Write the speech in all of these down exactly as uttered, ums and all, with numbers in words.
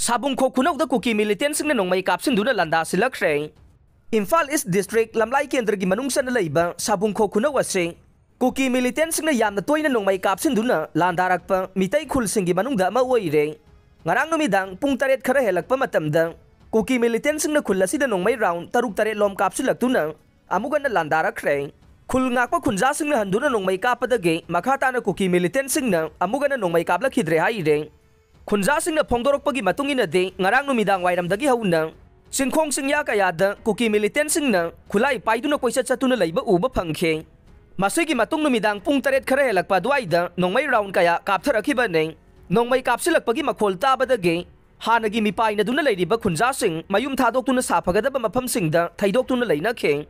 ꯁꯥꯕꯨꯡꯈꯣꯛ ꯈꯨꯅꯧꯗ ꯀꯨꯀꯤ ꯃꯤꯂꯤꯇꯦꯟꯁꯤꯡꯅ ꯅꯣꯡꯃꯩ ꯀꯥꯞꯁꯤꯟꯗꯨꯅ ꯂꯥꯟꯗꯥꯁꯤꯜꯂꯛꯈ꯭ꯔꯦ꯫ ꯏꯝꯐꯥꯜ ꯏꯁ ꯗꯤꯁꯇ꯭ꯔꯤꯛ ꯂꯝꯂꯥꯏ ꯀꯦꯟꯗ꯭ꯔꯒꯤ ꯃꯅꯨꯡ ꯆꯟꯅ ꯂꯩꯕ ꯁꯥꯕꯨꯡꯈꯣꯛ ꯈꯨꯅꯧ ꯑꯁꯤ ꯀꯨꯀꯤ ꯃꯤꯂꯤꯇꯦꯟꯁꯤꯡꯅ ꯌꯥꯝꯅ ꯇꯣꯏꯅ ꯅꯣꯡꯃꯩ ꯀꯥꯞꯁꯤꯟꯗꯨꯅ ꯂꯥꯟꯗꯥꯔꯛꯄ ꯃꯤꯇꯩ ꯈꯨꯜꯁꯤꯡꯒꯤ ꯃꯅꯨꯡꯗ ꯑꯃ ꯑꯣꯏꯔꯦ꯫ ꯉꯔꯥꯡ ꯅꯨꯃꯤꯗꯥꯡ ꯄꯨꯡ ꯇꯔꯦꯠ ꯈꯔ ꯍꯦꯜꯂꯛꯄ ꯃꯇꯝꯗ ꯀꯨꯀꯤ ꯃꯤꯂꯤꯇꯦꯟꯁꯤꯡꯅ ꯈꯨꯜ ꯑꯁꯤꯗ ꯅꯣꯡꯃꯩ ꯔꯥꯎꯟ ꯇꯔꯨꯛ ꯇꯔꯦꯠ ꯂꯣꯝ ꯀꯥꯞꯁꯤꯜꯂꯛꯇꯨꯅ ꯑꯃꯨꯛ ꯍꯟꯅ ꯂꯥꯟꯗꯥꯔꯛꯈ꯭ꯔꯦ꯫ ꯈꯨꯜ ꯉꯥꯛꯄ ꯈꯨꯟꯖꯥꯁꯤꯡꯅ ꯍꯟꯗꯨꯅ ꯅꯣꯡꯃꯩ ꯀꯥꯞꯄꯗꯒꯤ ꯃꯈꯥ ꯇꯥꯅ ꯀꯨꯀꯤ ꯃꯤꯂꯤꯇꯦꯟꯁꯤꯡꯅ ꯑꯃꯨꯛ ꯍꯟꯅ ꯅꯣꯡꯃꯩ ꯀꯥꯞꯂꯛꯈꯤꯗ꯭ꯔꯦ ꯍꯥꯏꯔꯦ꯫ ꯈꯨꯟꯖꯥꯁꯤꯡꯅ ꯐꯣꯡꯗꯣꯔꯛꯄꯒꯤ ꯃꯇꯨꯡ ꯏꯟꯅꯗꯤ, ꯉꯔꯥꯡ ꯅꯨꯃꯤꯗꯥꯡ ꯋꯥꯏꯔꯝꯗꯒꯤ ꯍꯧꯅ ꯆꯤꯡꯈꯣꯡ ꯆꯤꯡꯌꯥ ꯀꯌꯥꯗ ꯀꯨꯀꯤ ꯃꯤꯂꯤꯇꯦꯟꯁꯤꯡꯅ ꯈꯨꯠꯂꯥꯏ ꯄꯥꯏꯗꯨꯅ ꯀꯣꯏꯆꯠ ꯆꯠꯇꯨꯅ ꯂꯩꯕ ꯎꯕ ꯐꯪꯈꯤ꯫ ꯃꯁꯤꯒꯤ ꯃꯇꯨꯡ ꯅꯨꯃꯤꯗꯥꯡ ꯄꯨꯡ ꯇꯔꯦꯠ ꯈꯔ ꯍꯦꯜꯂꯛꯄ ꯑꯗꯨꯋꯥꯏꯗ ꯅꯣꯡꯃꯩ ꯔꯥꯎꯟ ꯀꯌꯥ ꯀꯥꯞꯊꯔꯛꯈꯤꯕꯅꯤ꯫ ꯅꯣꯡꯃꯩ ꯀꯥꯞꯁꯤꯜꯂꯛꯄꯒꯤ ꯃꯈꯣꯜ ꯇꯥꯕꯗꯒꯤ ꯍꯥꯟꯅꯒꯤ ꯃꯤꯄꯥꯏꯅꯗꯨꯅ ꯂꯩꯔꯤꯕ ꯈꯨꯟꯖꯥꯁꯤꯡ ꯃꯌꯨꯝ ꯊꯥꯗꯣꯛꯇꯨꯅ ꯁꯥꯐꯒꯗꯕ ꯃꯐꯝꯁꯤꯡꯗ ꯊꯩꯗꯣꯛꯇꯨꯅ ꯂꯩꯅꯈꯤ꯫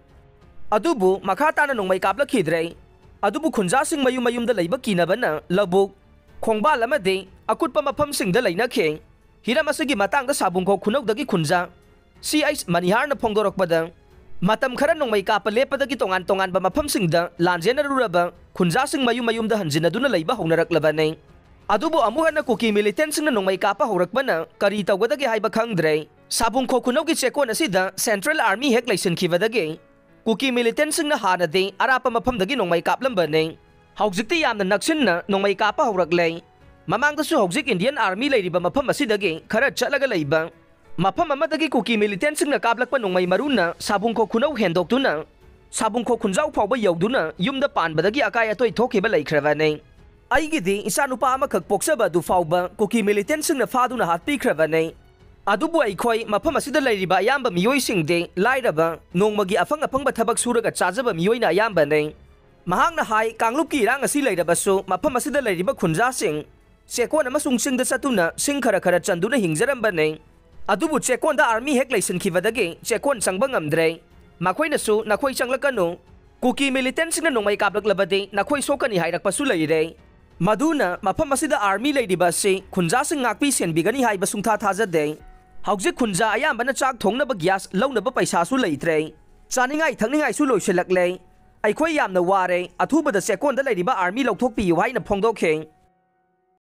ꯑꯗꯨꯕꯨ ꯃꯈꯥ ꯇꯥꯅ ꯅꯣꯡꯃꯩ ꯀꯥꯞꯂꯛꯈꯤꯗ꯭ꯔꯦ꯫ ꯑꯗꯨꯕꯨ ꯈꯨꯟꯖꯥꯁꯤꯡ ꯃꯌꯨꯝ ꯃꯌꯨꯝꯗ ꯂꯩꯕ ꯀꯤꯅꯕꯅ ꯂꯧꯕꯨꯛ, ꯈꯣꯡꯕꯥꯜ ꯑꯃꯗꯤ ꯑꯀꯨꯠꯄ ꯃꯐꯝꯁꯤꯡꯗ ꯂꯩꯅꯈꯤ꯫ ꯍꯤꯔꯝ ꯑꯁꯤꯒꯤ ꯃꯇꯥꯡꯗ ꯁꯥꯕꯨꯡꯈꯣꯛ ꯈꯨꯅꯧꯗꯒꯤ ꯈꯨꯟꯖꯥ ꯁꯤ ꯑꯩꯆ ꯃꯅꯤꯍꯥꯔꯅ ꯐꯣꯡꯗꯣꯔꯛꯄꯗ, ꯃꯇꯝ ꯈꯔ ꯅꯣꯡꯃꯩ ꯀꯥꯞꯄ ꯂꯦꯞꯄꯗꯒꯤ ꯇꯣꯉꯥꯟ ꯇꯣꯉꯥꯟꯕ ꯃꯐꯝꯁꯤꯡꯗ ꯂꯥꯟꯖꯦꯟꯅꯔꯨꯔꯕ ꯈꯨꯟꯖꯥꯁꯤꯡ ꯃꯌꯨꯝ ꯃꯌꯨꯝꯗ ꯍꯟꯖꯤꯟꯅꯗꯨꯅ ꯂꯩꯕ ꯍꯧꯅꯔꯛꯂꯕꯅꯤ꯫ ꯑꯗꯨꯕꯨ ꯑꯃꯨꯛ ꯍꯟꯅ ꯀꯨꯀꯤ ꯃꯤꯂꯤꯇꯦꯟꯁꯤꯡꯅ ꯅꯣꯡꯃꯩ ꯀꯥꯞꯄ ꯍꯧꯔꯛꯄꯅ ꯀꯔꯤ ꯇꯧꯒꯗꯒꯦ ꯍꯥꯏꯕ ꯈꯪꯗ꯭ꯔꯦ꯫ ꯁꯥꯕꯨꯡꯈꯣꯛ ꯈꯨꯅꯧꯒꯤ ꯆꯦꯛꯀꯣꯟ ꯑꯁꯤꯗ ꯁꯦꯟꯇ꯭ꯔꯦꯜ ꯑꯥꯔꯃꯤ ꯍꯦꯛ ꯂꯩꯁꯤꯟꯈꯤꯕꯗꯒꯤ ꯀꯨꯀꯤ ꯃꯤꯂꯤꯇꯦꯟꯁꯤꯡꯅ ꯍꯥꯟꯅꯗꯤ ꯑꯔꯥꯞꯄ ꯃꯐꯝꯗꯒꯤ ꯅꯣꯡꯃꯩ ꯀꯥꯞꯂꯝꯕꯅꯤ꯫ ꯍꯧꯖꯤꯛꯇꯤ ꯌꯥꯝꯅ ꯅꯛꯁꯤꯟꯅ ꯅꯣꯡꯃꯩ ꯀꯥꯞꯄ ꯍꯧꯔꯛꯂꯦ꯫ ꯃꯃꯥꯡꯗꯁꯨ ꯍꯧꯖꯤꯛ ꯏꯟꯗꯤꯌꯟ ꯑꯥꯔꯃꯤ ꯂꯩꯔꯤꯕ ꯃꯐꯝ ꯑꯁꯤꯗꯒꯤ ꯈꯔ ꯆꯠꯂꯒ ꯂꯩꯕ ꯃꯐꯝ ꯑꯃꯗꯒꯤ ꯀꯨꯀꯤ ꯃꯤꯂꯤꯇꯦꯟꯁꯤꯡꯅ ꯀꯥꯞꯂꯛꯄ ꯅꯣꯡꯃꯩ ꯃꯔꯨꯅ ꯁꯥꯕꯨꯡꯈꯣꯛ ꯈꯨꯅꯧ ꯍꯦꯟꯗꯣꯛꯇꯨꯅ ꯁꯥꯕꯨꯡꯈꯣꯛ ꯈꯨꯟꯖꯥꯎ ꯐꯥꯎꯕ ꯌꯧꯗꯨꯅ ꯌꯨꯝꯗ ꯄꯥꯟꯕꯗꯒꯤ ꯑꯀꯥꯏ ꯑꯇꯣꯏ ꯊꯣꯛꯈꯤꯕ ꯂꯩꯈ꯭ꯔꯕꯅꯤ꯫ ꯑꯩꯒꯤꯗꯤ ꯏꯆꯥꯅꯨꯄꯥ ꯑꯃꯈꯛ ꯄꯣꯛꯆꯕ ꯑꯗꯨ ꯐꯥꯎꯕ ꯀꯨꯀꯤ ꯃꯤꯂꯤꯇꯦꯟꯁꯤꯡꯅ ꯐꯥꯗꯨꯅ ꯍꯥꯠꯄꯤꯈ꯭ꯔꯕꯅꯤ꯫ ꯑꯗꯨꯕꯨ ꯑꯩꯈꯣꯏ ꯃꯐꯝ ꯑꯁꯤꯗ ꯂꯩꯔꯤꯕ ꯑꯌꯥꯝꯕ ꯃꯤꯑꯣꯏꯁꯤꯡꯗꯤ ꯂꯥꯏꯔꯕ, ꯅꯣꯡꯃꯒꯤ ꯑꯐꯪ ꯑꯐꯪꯕ ꯊꯕꯛ ꯁꯨꯔꯒ ꯆꯥꯖꯕ ꯃꯤꯑꯣꯏꯅ ꯑꯌꯥꯝꯕꯅꯤ꯫ ꯃꯍꯥꯛꯅ ꯍꯥꯏ, ꯀꯥꯡꯂꯨꯞꯀꯤ ꯏꯔꯥꯡ ꯑꯁꯤ ꯂꯩꯔꯕꯁꯨ ꯃꯐꯝ ꯑꯁꯤꯗ ꯂꯩꯔꯤꯕ ꯈꯨꯟꯖꯥꯁꯤꯡ ꯆꯦꯛꯀꯣꯟ ꯑꯃꯁꯨꯡ ꯆꯤꯡꯗ ꯆꯠꯇꯨꯅ ꯁꯤꯡ ꯈꯔ ꯈꯔ ꯆꯟꯗꯨꯅ ꯍꯤꯡꯖꯔꯝꯕꯅꯤ꯫ ꯑꯗꯨꯕꯨ ꯆꯦꯛꯀꯣꯟꯗ ꯑꯥꯔꯃꯤ ꯍꯦꯛ ꯂꯩꯁꯤꯟꯈꯤꯕꯗꯒꯤ ꯆꯦꯛꯀꯣꯟ ꯆꯪꯕ ꯉꯝꯗ꯭ꯔꯦ꯫ ꯃꯈꯣꯏꯅꯁꯨ "ꯅꯈꯣꯏ ꯆꯪꯂꯛꯀꯅꯨ, ꯀꯨꯀꯤ ꯃꯤꯂꯤꯇꯦꯟꯁꯤꯡꯅ ꯅꯣꯡꯃꯩ ꯀꯥꯞꯂꯛꯂꯕꯗꯤ ꯅꯈꯣꯏ ꯁꯣꯛꯀꯅꯤ" ꯍꯥꯏꯔꯛꯄꯁꯨ ꯂꯩꯔꯦ꯫ ꯃꯗꯨꯅ ꯃꯐꯝ ꯑꯁꯤꯗ ꯑꯥꯔꯃꯤ ꯂꯩꯔꯤꯕ ꯑꯁꯤ ꯈꯨꯟꯖꯥꯁꯤꯡ ꯉꯥꯛꯄꯤ ꯁꯦꯟꯕꯤꯒꯅꯤ ꯍꯥꯏꯕ ꯁꯨꯡꯊꯥ ꯊꯥꯖꯗꯦ꯫ ꯍꯧꯖꯤꯛ ꯈꯨꯟꯖꯥ ꯑꯌꯥꯝꯕꯅ ꯆꯥꯛ ꯊꯣꯡꯅꯕ ꯒ꯭ꯌꯥꯁ ꯂꯧꯅꯕ ꯄꯩꯁꯥꯁꯨ ꯂꯩꯇ꯭ꯔꯦ꯫ ꯆꯥꯅꯤꯡꯉꯥꯏ ꯊꯛꯅꯤꯡꯉꯥꯏꯁꯨ ꯂꯣꯏꯁꯤꯜꯂꯛꯂꯦ꯫ "ꯑꯩꯈꯣꯏ ꯌꯥꯝꯅ ꯋꯥꯔꯦ, ꯑꯊꯨꯕꯗ ꯆꯦꯛꯀꯣꯟꯗ ꯂꯩꯔꯤꯕ ꯑꯥꯔꯃꯤ ꯂꯧꯊꯣꯛꯄꯤꯌꯨ" ꯍꯥꯏꯅ ꯐꯣꯡꯗꯣꯛꯈꯤ꯫